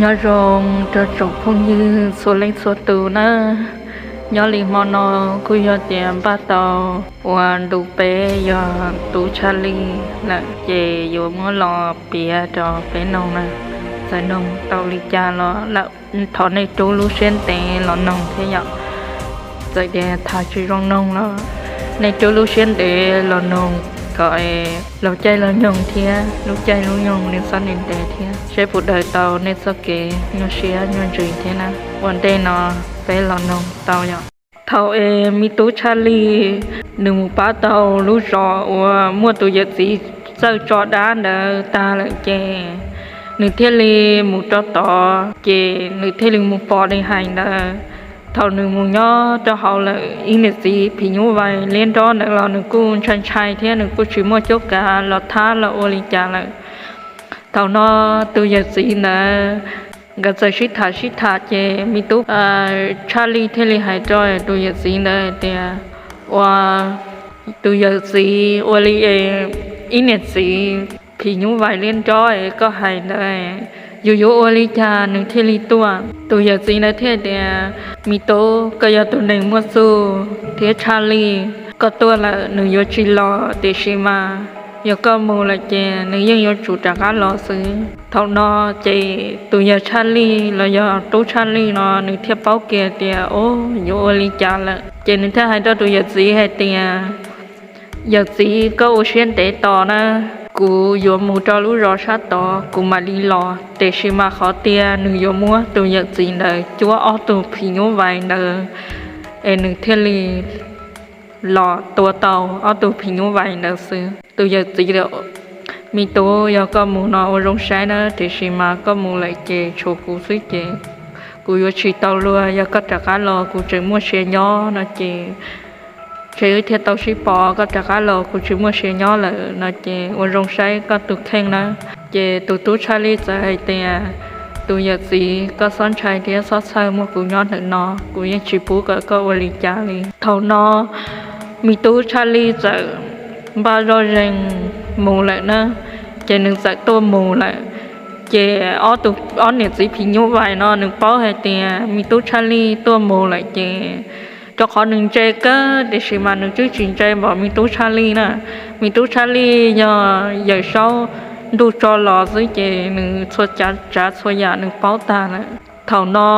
Nyob zoo rau tsoom phooj ywg txhua leej txhua tus nawb. Nyob li hmo no kuj yog tias npaj tau ua ntu peb yog tub Tshaj Lij lawm ces yuav muab los piav rau peb noog na. Txawm noog tau li cas los lawm, thov nej rub lub siab ntev los noog thiab yom. Txawm tias tham tsis zoo noog los nej rub lub siab ntev los noog kom laus caij laus nyoog thiab lub caij lub nyoog nws txhob ntev ntev thiab seb puas daws tau nej txoj kev nyuaj siab nyuaj ntsws thiab na. Ua ntej no peb los noog tau yom. Thaum es me tub Tshaj Lij nws mus pab tau lub zos uas muaj tus yawm txiv txawj tso dab ntawd tag lawm ces nws thiaj li mus rau tod ces nws thiaj li mus pom li hais ntawd. Thaum nws mus nyob rau hauv lawm ib niam txiv phim nyuj vais liab nrob ntawd los nws kuj ntshai ntshai thiab nws kuj tsis muaj cuab kav los thab los ua li cas lawm. Thaum no tus yawm txiv ntawd nkawd txawm sib tham sib tham ces me tub Tshaj Lij thiaj li hais rau tus yawm txiv ntawd tias, ua, tus yawm txiv, ua li ib niam txiv phim nyuj vais liab nrob es koj hais ntawd, yus yuav ua li cas nws thiaj li tuaj? Tus yawm txiv ntawd thiaj tias, me tub, koj yog tus neeg muaj txuj thiab Tshaj Lij, koj tuaj lawm nws yuav tsis los, tiam sis mas yog koj mus lawm ces nws yeej yuav tsum rov qab los xwb. Thaum no ces tus yawg Tshaj Lij los yog tub Tshaj Lij no nws thiaj paub kiag tias, o, yuav ua li cas lawm ces nws thiaj hais rau tus yawm txiv hais tias, yawm txiv, koj ua siab ntev tos na, kuv yuav mus rau lub zos sab tod kuv mam li los, tiam sis mas qhov tiag nws yuav muab tus yawm txiv ntawd cuab ob tug phim nyuj vais ntawd es nws thiaj li los tua tau ob tug phim nyuj vais ntawd xwb. Tus yawm txiv, me tub, yog koj mus no ua zoo saib na, tiam sis mas koj mus lawm ces tshuav kuv xwb ces kuv yuav tsis tau luag, yog koj rov qab los kuv tseem muaj sia nyob no ces, ces wb thiaj tau sib pom, koj rov qab los kuv tsis muaj sia nyob lawm no ces ua zoo saib koj tus kheej na. Ces tus tub Tshaj Lij txawm hais tias, tus yawm txiv, koj txhob ntshai thiab txhob txhawj muaj kuv nyob ntawm no, kuv yeej tsis pub kom koj ua li cas li. Thaum no me tub Tshaj Lij txawm npaj zoj zeeg mus lawm na, ces nws txawm tuaj mus lawm. Ces ob niam txiv phim nyuj vais no nws paub hais tias me tub Tshaj Lij tuaj mus lawm ces, rau qhov nws ntse kawg tiam sis mas nws twb tsis ntse npaum me tub Tshaj Lij na. Me tub Tshaj Lij yog Yawm Saub ntuj tso los xwb ces nws txhua tsav txhua yam nws paub tag lawm. Thaum no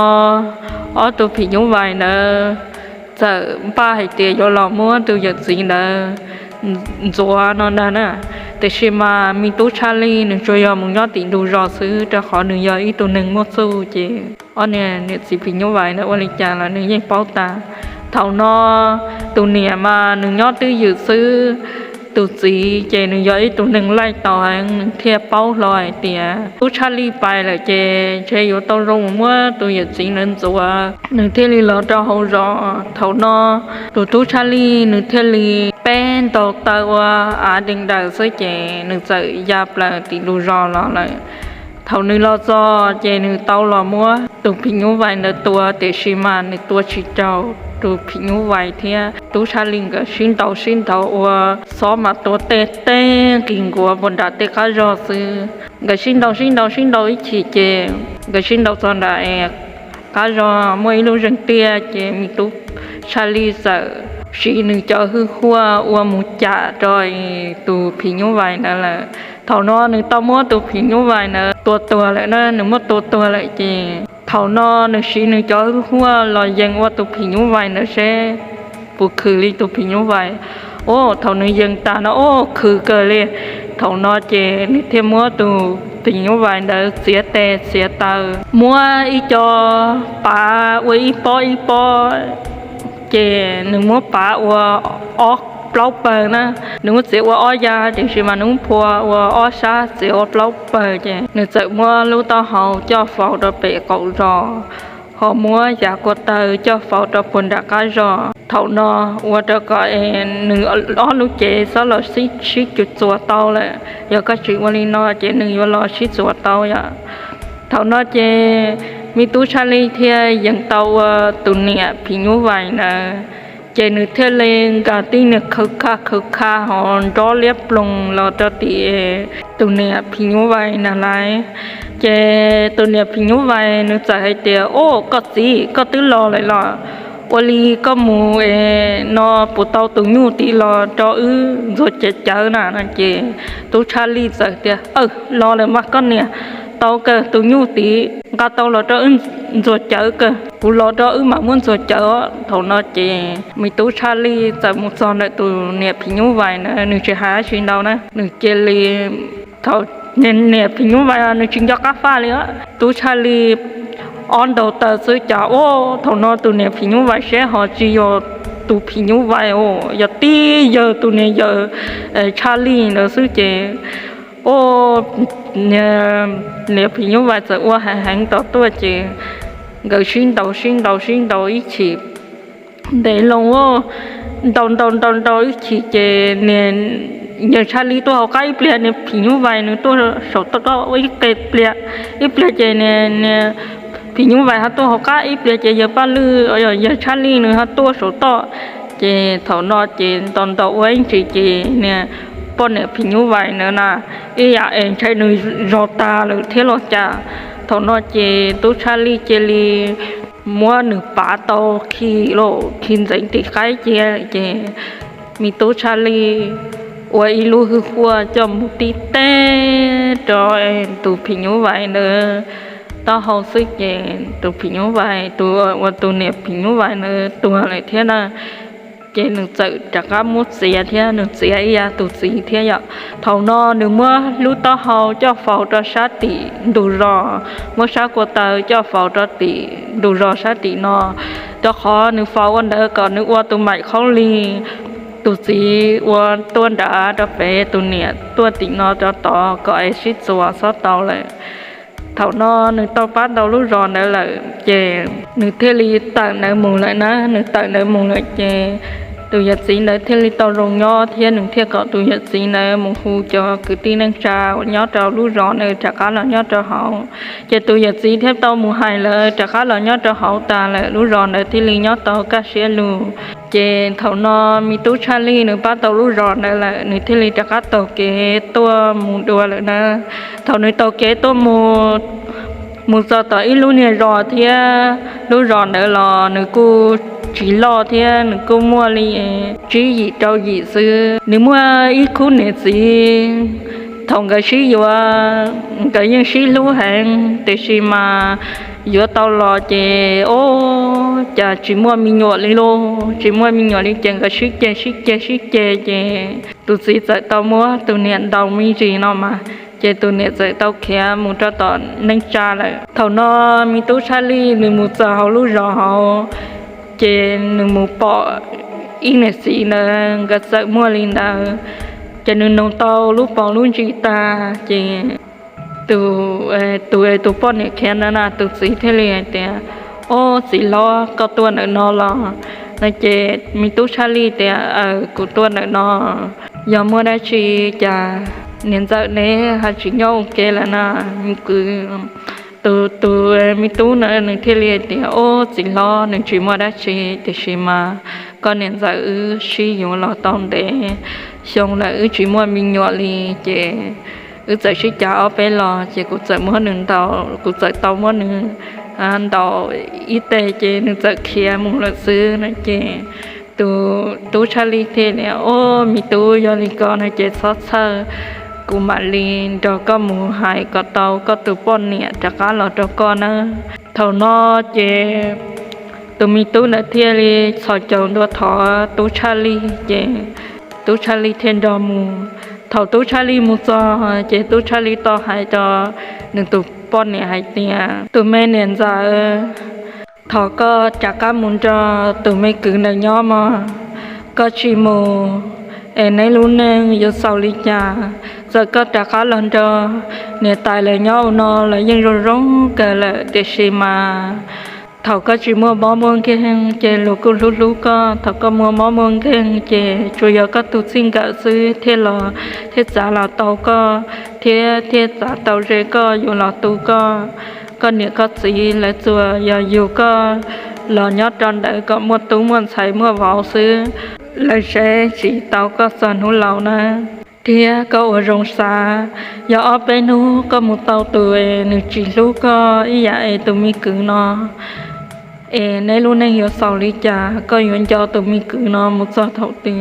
ob tug phim nyuj vais ntawd txawm npaj hais tias yuav los muab tus yawm txiv ntawd ntxuav no ntag na. Tiam sis mas me tub Tshaj Lij nws tsuas yog mus nyob tim ntug zos xwb, rau qhov nws yog ib tug neeg muaj txuj ces ob niam txiv phim nyuj vais ntawd ua li cas los nws yeej paub tas. Thaum no tus niam mas nws nyob twj ywm xwb, tus txiv ces nws yog ib tug neeg laij tau heev, nws thiaj paub hlo hais tias tub Tshaj Lij pais lawm ces ntshe yuav tau zoo mus muab tus yawm txiv ntawd ntxuav, nws thiaj li los rau hauv zos. Thaum no tus tub Tshaj Lij nws thiaj li peb ntaus taw ua av dees daws xwb ces nws txawm ya plaws tim ntug zos los lawm. Thaum nws los txog ces nws tau los muab tus phim nyuj vais ntawd tua, tiam sis mas nws tua tsis raug tus phim nyuj vais thiab tub Tshaj Lij nkawd sib ntaus sib ntaus ua xob mas tua tej teg nqis nkuav puag nram tej qab zog xwb. Nkawd sib ntaus sib ntaus sib ntaus ib chim ces nkawd sib ntaus txog nram qab zog muaj ib lub zeeg tiaj ces me tub Tshaj Lij txawm siv nws cov hwj huaj ua mus cam rau tus phim nyuj vais ntawd lawm. Thaum no nws tau muab tus phim nyuj vais ntawd tua tuag lawm na, nws muab tua tuag lawm ces thaum no nws siv nws cov hwj huaj los yees ua tus phim nyuj vais ntawd seb puas khwm li tus phim nyuj vais. Ua thaum nws yees tas no, ua khwm kawg li. Thaum no ces nws thiaj muab tus phim nyuj vais ntawd txiav tes txiav taw, muab ib co pav ua ib pob ib pob, ces nws muab pav ua ob plaub pawg na. Nws muab txiav ua ob ya, tiam sis mas nws muab phua ua ob sab txiav ua plaub pawg, ces nws txawm muab lub taub hau coj faus rau pem qaum zos, ho muab yav ko taw coj faus rau puag nram qab zos. Thaum no ua rau kom nws ob lub cev xob los sib txuas tau lawm. Yog koj tsis ua li no ces nws yuav los sib txuas tau yom. Thaum no ces me tub Tshaj Lij thiaj yees tau ua tus niam phim nyuj vais ntawd Ces nws thiaj li nkas tib niag khawv kha khawv kha hos nrob liab ploog los rau tim tus niam phim nyuj vais na lais. Ces tus niam phim nyuj vais nws txawm hais tias, Au, koj txiv, koj twb los lawm los? Ua li koj mus es no puas tau tus nyuj tid los rau wb ntxuag cawv cawv na? No ces tub Tshaj Lij txawm tias, Aw, los lawm mas koj niam, tau kawg, tus nyuj tid nqa tau los rau wb ntxuag cawv kawg, kuv los rau wb mam muab ntxuag cawv. Thaum no ces me tub Tshaj Lij txawm mus txog ntawm tus niam phim nyuj vais na, nws tsis hais dab tsi ntau na, nws cia li, thaum niam phim nyuj vais nws tsis nco qab faj li, tub Tshaj Lij ob ntaug taw xwb cas, ua thaum no tus niam phim nyuj vais saib ho tsis yog tus phim nyuj vais, yog tib yawg tus niam yawm Tshaj Lij ntawd xwb ces, ua niam phim nyuj vais txawm ua heev heev tos tuaj ces nkawd sib ntaus sib ntaus sib ntaus ib chim ntev loo, ntaus ntaus ntaus ntaus ib chim ces niag yawg Tshaj Lij tuaj hauv qab ib pliag, niag phim nyuj vais nws tuaj saum toj ib qe pliag, ib pliag ces niag phim nyuj vais ho tuaj hauv qab ib pliag ces yawg Paj Lwj, yawg Tshaj Lij nws ho tuaj saum toj. Ces thaum no ces ntaus ntaus ua ib ntsis ces niag poj niam phim nyuj vais ntawd na, ib yam es ntshai nws zog tag lawm thiab los cas. Thaum no ces tub Tshaj Lij cia li muab nws pav tau khi los khi ntxeev tim qaib cia ces me tub Tshaj Lij ua ib lub hwj huaj coj mus tib teg rau tus phim nyuj vais ntawd taub hau xwb ces tus phim nyuj vais, tus uas tus niam phim nyuj vais ntawd tuag lawm thiab na. Ces nws txawm rov qab muab txiav thiab, nws txiav ib yam tus txiv thiab yom. Thaum no nws muab lub taub hau coj faus rau sab tim ntug zos, muab sab ko taw coj faus rau tim ntug zos sab tim no, rau qhov nws faus ua ntawd kom nws ua tus maim qhaub lig, tus txiv ua tuaj nrad rau pem, tus niam tuaj tim no rau tod kom es sib txuas txhob tau lawm. Thaum no nws tau pab ntau lub zos ntawd lawm ces nws thiaj li tawm ntawd mus lawm na. Nws tawm ntawd mus lawm ces tus yawm txiv ntawd thiaj li tau zoo nyob thiab, nws thiaj kom tus yawm txiv ntawd mus hu cov kwv tij neej tsa uas nyob rau lub zos ntawd rov qab los nyob rau hauv. Ces tus yawm txiv thiaj tau mus hais lawv rov qab los nyob rau hauv tas lawm, lub zos ntawd thiaj li nyob tau kaj siab lug. Ces thaum no me tub Tshaj Lij nws pab tau lub zos ntawd lawm, nws thiaj li rov qab taug kev tuaj mus dua lawm na. Thaum nws taug kev tuaj mus, mus txog tom ib lub niag zos thiab, lub zos ntawd los nws kuj tsis loj thiab, nws kuj muaj li tsib yim rau yim xwb. Nws muaj ib khub niam txiv, thaum nkawd sib yuav nkawd yeej sib hlub heev, tiam sis mas yuav tau los ces, o, cas tsis muaj me nyuam li lauj. Tsis muaj me nyuam li ces nkawd sib ceg sib ceg sib ceg ces tus txiv txawm tau muab tus niam ntaus me ntsis no mas, ces tus niam txawm tau khiav mus rau tom neej tsa lawm. Thaum no me tub Tshaj Lij nws mus txog hauv lub zos hauv, ces nws mus pom ib niam txiv ntawd nkawd txawm muaj li ntawd, ces nws nug tau lub paus lub ntsis tag ces tus, tus, tus poj niam khiav ntawd na, tus txiv thiaj li hais tias, Ob, txiv hlob, koj tuaj ntawm no los? No ces me tub Tshaj Lij tias, Aws, kuv tuaj ntawm no, yog muaj dab tsi cas niam ntxawm neb ho tsis nyob ua ke lawm na? Kwv, tus, tus me tub na nws thiaj li hais tias, Ob, txiv hlob, nws tsis muaj dab tsi, tiam sis mas koj niam ntxawm wb sib yuav los tau ntev xyoo lawm wb tsis muaj me nyuam li, ces wb txawm sib cav ob peb los ces kuv txawm muab nws ntaus, kuv txawm tau muab nws ntaus ib teg ces nws txawm khiav mus lawm xwb no ces tus tub Tshaj Lij thiaj li, Ob, me tub, yog li ko no ces txhob txhawj, kuv mam li nrog koj mus hais kom tau koj tus poj niam rov qab los rau koj nawb. Thaum no ces tus me tub ntawd thiaj li txhos caug ntua thov tub Tshaj Lij ces tub Tshaj Lij thiaj nrog mus. Thaum tub Tshaj Lij mus txog ces tub Tshaj Lij tau hais rau nws tus poj niam hais tias, Tus me niam ntxawm, thov koj rov qab mus nrog tus me kwv ntawd nyob mog. Koj tsis mus es neb lub neej yuav xaus li cas? Txawm koj rov qab los nrog niam tais lawv nyob ua no los yeej zoo zoo kawg lawm, tiam sis mas thaum koj tsis muaj mob muaj nkeeg ces luag kuj hlub hlub koj, thaum koj muaj mob muaj nkeeg ces tsuas yog koj tus txij nkawm xwb thiaj los, thiaj txav los tau koj, thiab thiaj txav tau ze koj yuav los tu koj. Koj niam koj txiv lawv tsuas yog yug koj los nyob rau ntawd kom muaj tub muaj ntxhais muaj vauv xwb, lawv saib tsis tau koj txog hnub laus na. Thiab koj ua zoo xav, yog ob peb hnub koj mus tau tus nws tsis hlub koj ib yam es tus me kwv no, es neb lub neej yuav xaus li cas, koj yuav nco tus me kwv no mus txog thaum twg,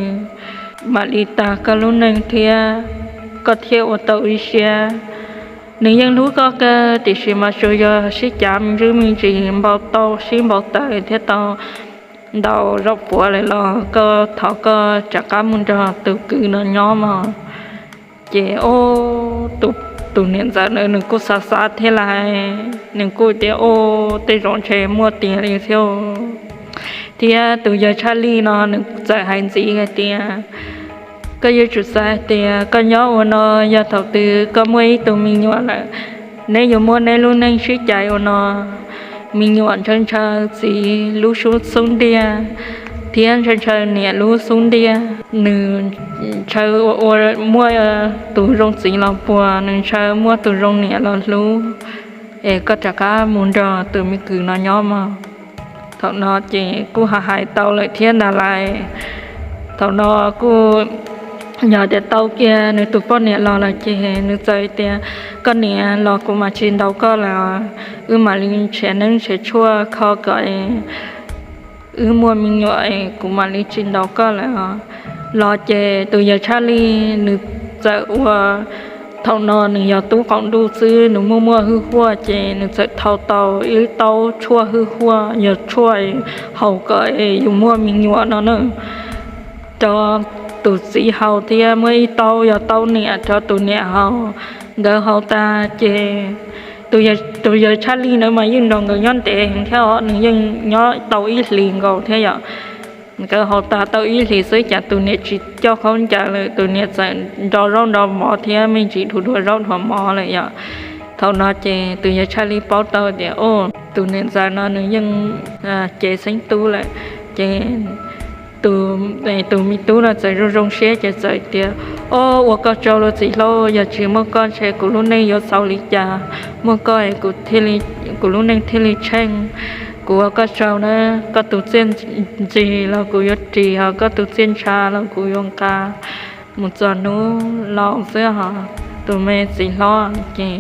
mam li tag koj lub neej thiab koj thiaj ua tau ib siab. Nws yeej hlub koj kawg tiam sis mas tsuas yog sib cav me ntsis me ntsis npau taws sib npau taws thiab tau ntau zaub puav lawm los koj thov koj rov qab mus nrog tus kwv no nyob mog. Ces tus niam ntxawm na nws kuj xav xav thiab lais, nws kuj tias, Ua, tej zaum ntshe muaj tiag li thiab. Thiab tus yawg Tshaj Lij no nws txawm hais ntxiv hais tias, Koj yuav tsum xav hais tias koj nyob ua no, yog thaum twg koj muaj ib tug me nyuam lawm, neb yuav muaj neb lub neej sib cais ua no. Me nyuam ntshaw ntshaw txiv lub xub ntiag thiab ntshaw ntshaw niam lub xub ntiag. Nws ntshaw ua muaj tus zoo txiv los puas, nws ntshaw muaj tus zoo niam los hlub, es koj rov qab mus nrog tus me kwv no nyob mog. Thaum no ces kuj hais hais tau lawm thiab ntag lais. Thaum no kuj yog tias tau kiag nws tus poj niam los lawm ces nws txawm tias, Koj niam, los kuv mam tsis ntaus koj lawm, wb mam li nrhiav neeb nrhiav tshuaj kho kom wb muaj me nyuam es kuv mam li tsis ntaus koj lawm. Los ces tus yawg Tshaj Lij nws txawm ua, thaum no nws yog tub qaum ntuj xwb, nws muaj muaj hwj huaj ces nws txawm thau tau ib taub tshuaj hwj huaj, yog tshuaj haus kom yus muaj me nyuam no na, rau tus txiv haus thiab muaj ib taub yog taub niam rau tus niam haus. Nkawd haus tag ces tus yawg Tshaj Lij ntawd mas yeej nrog nkawd nyob ntev heev thiab os, nws yeej nyob tau ib hlis nkaus thiab yom. Nkawd haus tag tau ib hlis xwb cas tus niam tsis coj khaub ncaws lawm, tus niam txawm nrog zaub nrog mov thiab me ntsis dhua dhua zaub dhua mov lawm yom. Thaum no ces tus yawg Tshaj Lij paub tau tias, Ua, tus niam ntxawm no nws yeej cev xeeb tub lawm. Ces tus me tub no txawm zoo zoo siab ces txawm tias, Ua, ua koj tsaug los txiv hlob, yog tsis muaj koj ntshe kuv lub neej yuav xaus li cas, muaj koj es kuv lub neej thiaj li tsheej. Kuv ua koj tsaug na, koj tus txiaj ntsig los kuv yuav ris, ho koj tus txiaj ntsha los kuv yuav nqa mus txog hnub laus xwb hos tus me txiv hlob. Ces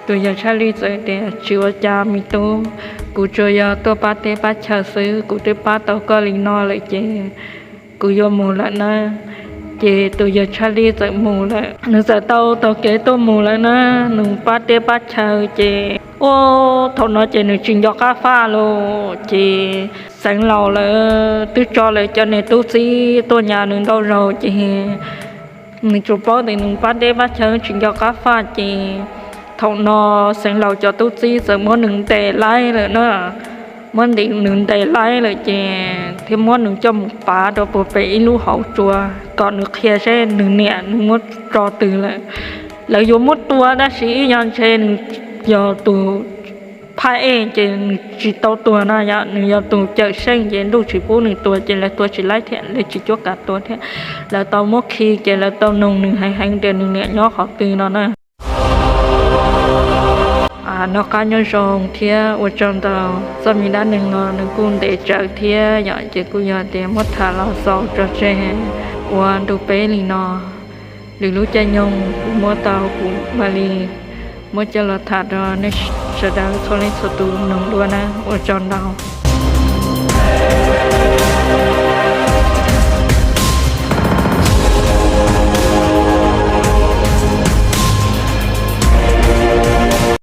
tus yawg Tshaj Lij txawm tias, Tsis ua cas me tub, kuv tsuas yog tuaj pab teb pab chaw xwb, kuv twb pab tau koj li no lawm ces kuv yuav mus lawm na. Ces tus yawg Tshaj Lij txawm mus lawm, nws txawm tau taug kev tuaj mus lawm na, nws pab teb pab chaw ces, ua, thaum no ces nws tsis nco qab faj lawm ces Xeev Laus lawv twb tso lawv cov niag tub txib tuaj nyas nws ntau zaus ces nws tsuas paub tias nws pab teb pab chaw tsis nco qab faj ces thaum no Xeev Laus cov tub txib txawm muab nws ntes laib lawm na, muab nws ntes laib lawm ces thiaj muab nws coj mus pav rau puag pem ib lub hauv tsua kom nws qhia seb nws niam nws muab tso twg lawm. Lawv yuav muab tua tab sis ib yam ntshe nws yog tus phaj ej ces nws tsis tau tuag na yom, nws yog tus cawm seej ces ntuj tsis pub nws tuag ces lawv tua tsis laib thiab lawv tsis cuab kav tua thiab. Lawv tau muab khi ces lawv tau noog nws heev heev tias nws niam nyob qhov twg no na. Noj qab nyob zoo thiab ua tsaug ntau, txoj me dab neeg no nws kuj ntev tsawv thiab yom, ces kuj yog tias muab tham los xaus tso tseg ua ntu peb li no. Lwm lub caij nyoog kuv muab tau kuv mam li muab coj los tham rau nej sawv daws txhua leej txhua tus mloog dua na, ua tsaug ntau.